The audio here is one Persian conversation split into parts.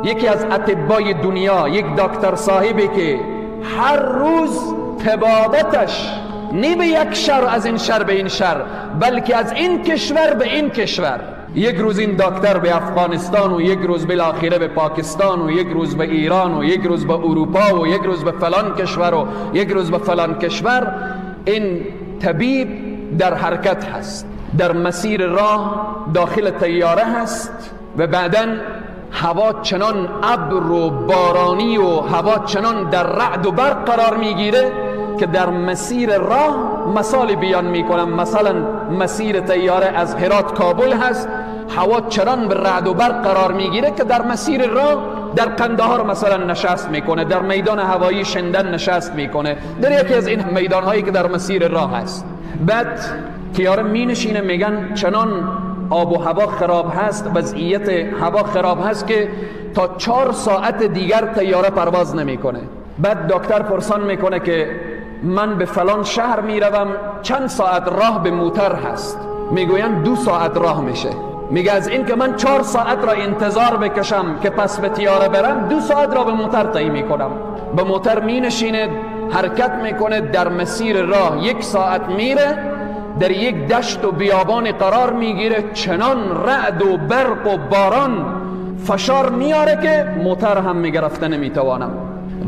یکی از اطبای دنیا، یک دکتر صاحبی که هر روز طبابتش نه به یک شهر از این شهر به این شهر، بلکه از این کشور به این کشور. یک روز این دکتر به افغانستان و یک روز بالاخره به پاکستان و یک روز به ایران و یک روز به اروپا و یک روز به فلان کشور و یک روز به فلان کشور. این طبیب در حرکت هست، در مسیر راه داخل طیاره هست و بعداً هوا چنان ابر و بارانی و هوا چنان در رعد و برق قرار میگیره که در مسیر راه، مثال بیان میکنم، مثلا مسیر طیاره از هرات کابل هست، هوا چنان به رعد و برق قرار میگیره که در مسیر راه در قندهار مثلا نشست میکنه، در میدان هوایی شندن نشست میکنه، در یکی از این میدانهایی که در مسیر راه هست. بعد طیاره مینشینه، میگن چنان آب و هوا خراب هست، وضعیت هوا خراب هست که تا 4 ساعت دیگر طیاره پرواز نمیکنه. بعد دکتر پرسان میکنه که من به فلان شهر میروم، چند ساعت راه به موتر هست؟ میگوین 2 ساعت راه میشه. میگه از این که من 4 ساعت را انتظار بکشم که پس به طیاره برم، 2 ساعت را به موتر طی میکنم. به موتر مینشینه، حرکت میکنه، در مسیر راه 1 ساعت میره، در یک دشت و بیابان قرار میگیره، چنان رعد و برق و باران فشار میاره که موتر هم میگرفته نمیتوانم.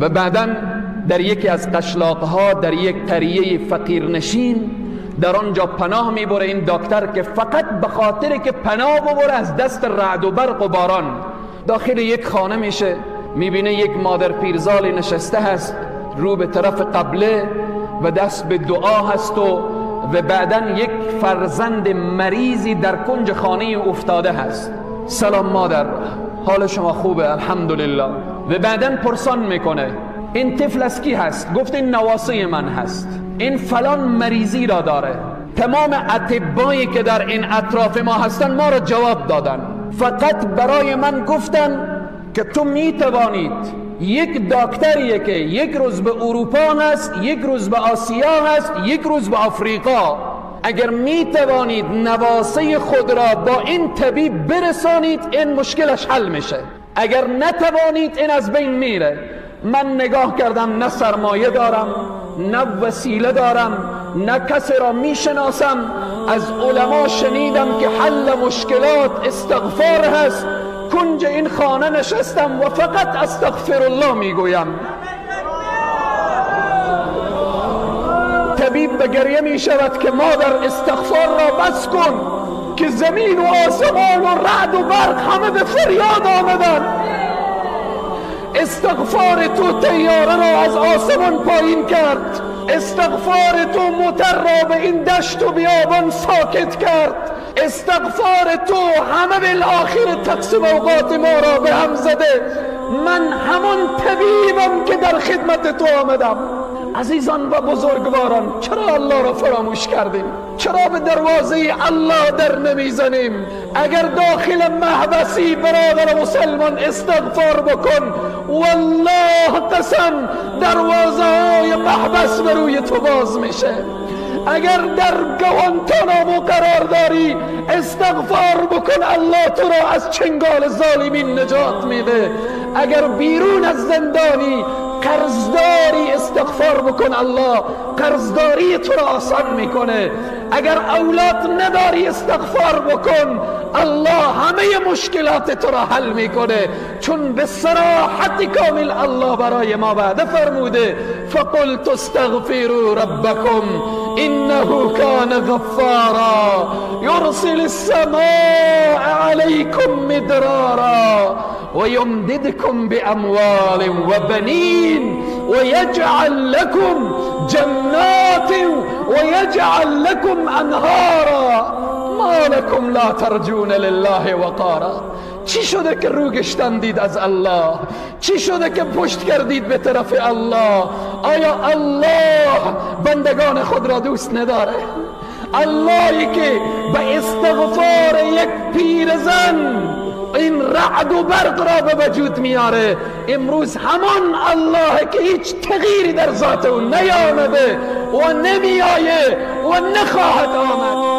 و بعدا در یکی از قشلاقها، در یک قریه فقیرنشین، در آنجا پناه میبره این دکتر که فقط به خاطر که پناه ببره از دست رعد و برق و باران. داخل یک خانه میشه، میبینه یک مادر پیرزال نشسته هست، رو به طرف قبله و دست به دعا هست و بعدا یک فرزند مریضی در کنج خانه افتاده هست. سلام مادر، حال شما خوبه؟ الحمدلله. و بعدا پرسان میکنه این طفل از کی هست؟ گفت این نواسه من هست، این فلان مریضی را داره. تمام اطبایی که در این اطراف ما هستن ما را جواب دادن، فقط برای من گفتن که تو میتوانید یک دکتریه که یک روز به اروپا هست، یک روز به آسیا هست، یک روز به آفریقا، اگر میتوانید نواسه خود را با این طبیب برسانید این مشکلش حل میشه، اگر نتوانید این از بین میره. من نگاه کردم، نه سرمایه دارم، نه وسیله دارم، نه کسی را میشناسم. از علما شنیدم که حل مشکلات استغفار هست. کنج این خانه نشستم و فقط استغفر الله میگویم. طبیب به گریه میشود که مادر استغفار را بس کن که زمین و آسمان و رعد و برق همه به فریاد آمدن. استغفار تو طیاره را از آسمان پایین کرد، استغفار تو موتر را به این دشت و بیابان ساکت کرد، استغفار تو همه بالآخر تقسیم اوقات ما را به هم زده. من همان طبیبم که در خدمت تو آمدم. عزیزان و بزرگواران، چرا الله را فراموش کردیم؟ چرا به دروازه الله در نمیزنیم؟ اگر داخل محبسی برادر مسلمان استغفار بکن، والله قسم دروازه های محبس به روی تو باز میشه. اگر در گوانتانامو قرار داری استغفار بکن، الله تو را از چنگال ظالمین نجات میده. اگر بیرون از زندانی قرضداری استغفار بکن، الله قرضداری تو را آسان میکنه. اگر اولاد نداری استغفار بکن، الله همه مشکلات تو را حل میکنه. چون به صراحت کامل الله برای ما وعده فرموده فقلت استغفروا ربکم انه کان غفارا یرسل السماء علیکم مدرارا ويمددكم بأموال وبنين ويجعل لكم جنات ويجعل لكم أنهارا ما لكم لا ترجون لله وقارا. چی شده که رو گشتندید از الله؟ چی شده که پشت کردید به طرف الله؟ آیا الله بندگان خود را دوست نداره؟ اللهی که به استغفار یک پیرزن این رعد و برق را به وجود میاره، امروز همان الله که هیچ تغییری در ذات او نیامده و نمیآیه و نخواهد آمد.